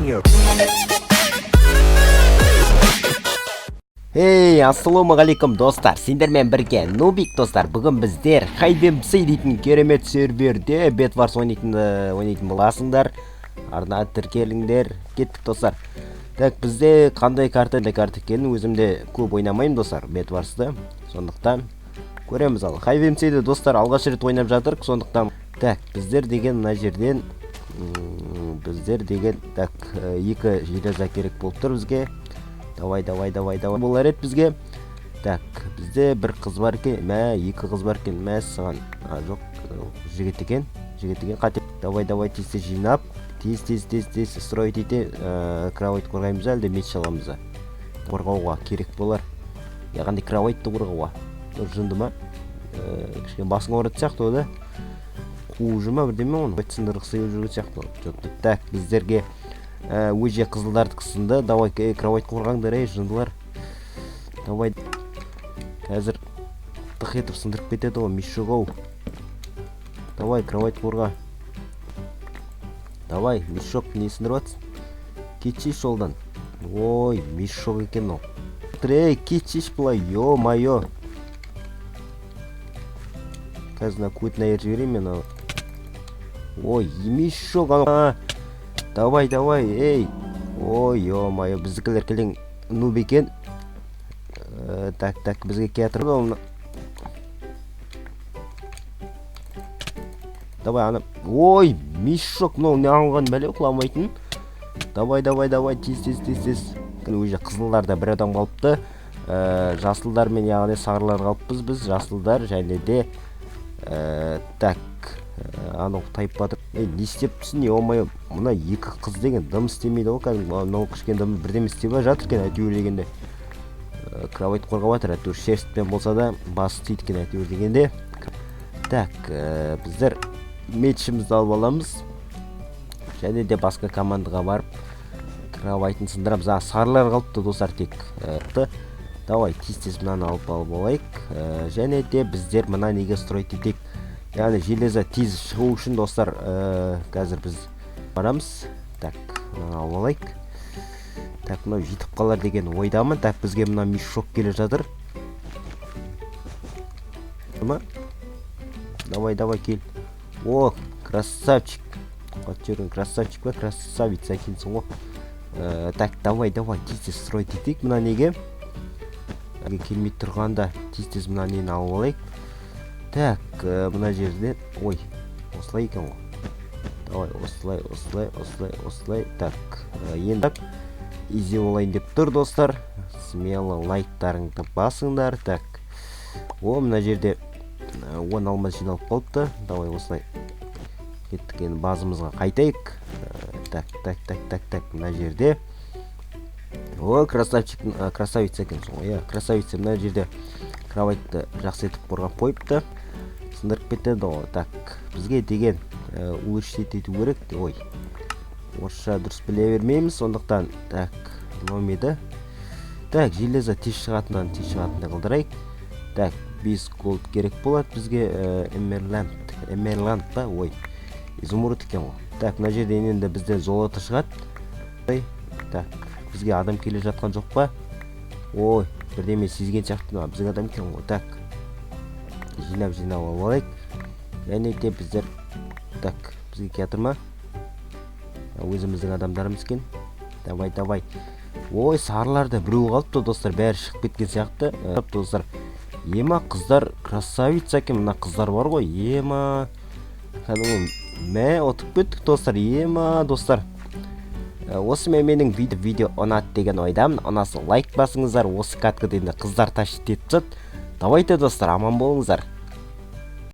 Junior. Эй, ассалаумағалейкум, достар! Сендермен бірге Нубик, достар. Бүгін біздер Хайдемси дейтін керемет серверде Бедварс ойнайтын боласыңдар. Арна тіркеліңдер. Кеттік, достар. Так, бізде қандай карта екенін өзім де көп ойнамаймын, достар, Бедварсты. Сондықтан көреміз ал. Хайдемсиді, достар, алғаш рет ойнап жатырық, сондықтан так, біздер деген мына жерден біздер деген так, екі железа керек болып тұр бізге. Давай, давай, давай, давай. Болар еді бізге. Так, бізде бір қыз бар екен. Мә, екі қыз бар екен. Мә, саған. А, жоқ, жігіт екен. Жігіт екен, қате. Давай, давай, тез тез жинап. Тез, тез, тез, тез строить ете. Кровать қорғаймыз әлде меч аламыз ба? Қорғауға керек болар. Яғни кроватьты қорғауға. Жынды ма? Кішкене басың ауыратын сияқты ғой да. Қуып жүр ма бірдеме оны? Сындырғысы келіп жүрген сияқты. Жоқ, так, біздерге өже қызылдарды сынды. Давай, ей, кровать қорғаңдар, ей, жындылар. Давай. Қазір тық етіп сындырып кетеді ғой, мешок ау. Давай, кровать қорға. Давай, мешок, не сындырып жатсың? Кетші жолдан. Ой, мешок екен ол. Ей, кетші былай, ё-моё. Қазір мына көтін айырып жіберейін мен ана. Ой, мешок анау. Давай, давай, ей. Ой, ё-моё, біздікілер келең нуб екен. Так, так, бізге келатыр ғой мына. Давай, ана. Ой, мешок, мынау не алған бәле құламайтын. Давай, давай, давай, тез, тез, тез, тез. Уже қызылдарда бір адам қалыпты. Жасылдар мен яғни сарылар қалыппыз біз, жасылдар және де так, анау тайып батыр. Ей, не істеп тұрсың, ё-моё, мына екі қыз деген дым істемейді ғой кәдімгі. Мынау кішкене дым бірдеме істеп жатыр екен әйтеуір дегенде. Кровать қорғап жатыр әйтеуір, шерстьпен болса да басы тиді екен әйтеуір дегенде. Так, біздер мечімізді алып аламыз және де басқа командаға барып кроватын сындырамыз. А, сарылар қалыпты, достар, тек. Давай, тез тез мынаны алып алайық. Және де біздер мына неге строить етейік, яғни железо тез шығу үшін, достар. Қазір біз барамыз. Так, мынаны алып алайық. Так, мынау жетіп қалар деген ойдамын. Так, бізге мына мешок келе жатыр ма? Давай, давай, кел. О, красавчик. Қайтып жүрген красавчик па, красавица екенсің ғой. Так, давай, давай, тез тез строить етейік мына неге. Келмей тұрғанда тез тез мына нені алып алайық. Так, мына жерде, ой, осылай екен ғой. Давай, осылай, осылай, осылай, осылай. Так, енді так, изи болайын деп тұр, достар. Смело лайктарыңды басыңдар. Так, о, мына жерде 10 алмаз жиналып қалыпты. Давай, осылай. Кеттік, енді базамызға қайтайық. Так, так, так, так, так, мына жерде. О, красавчик, красавица екенсің ғой, иә, красавица мына жерде кроватьты жақсы етіп қорғап қойыпты. Сындырып кетеді ғой. Так, бізге деген улучшить ету керек. Ой, орысша дұрыс біле бермейміз, сондықтан так, мынау ма еді? Так, железо тез шығатыннан тез шығатындай қылдырайық. Так, 5 голд керек болады бізге. Эмерланд, эмерланд па? Ой, изумруд екен ғой. Так, мына жерден енді бізде золото шығады. Ой, так, бізге адам келе жатқан жоқ па? Ой, бірдеме сезген сияқты, мына біздің адам екен ғой. Так, жинап жинап алып алайық. Және де біздер, так, бізге келатыр ма? Өзіміздің адамдарымыз екен. Давай, давай. Ой, сарыларда біреу қалыпты, достар, бәрі шығып кеткен сияқты. Достар, ема, қыздар красавица екен, мына қыздар бар ғой, ема. Кәдімгі, мә, ұтып кеттік, достар, ема, достар. Осымен менің видео ұнады деген ойдамын. Ұнаса лайк басыңыздар. Осы каткада енді қыздар тащить етіп тастады. Давайте, достар, аман болыңыздар.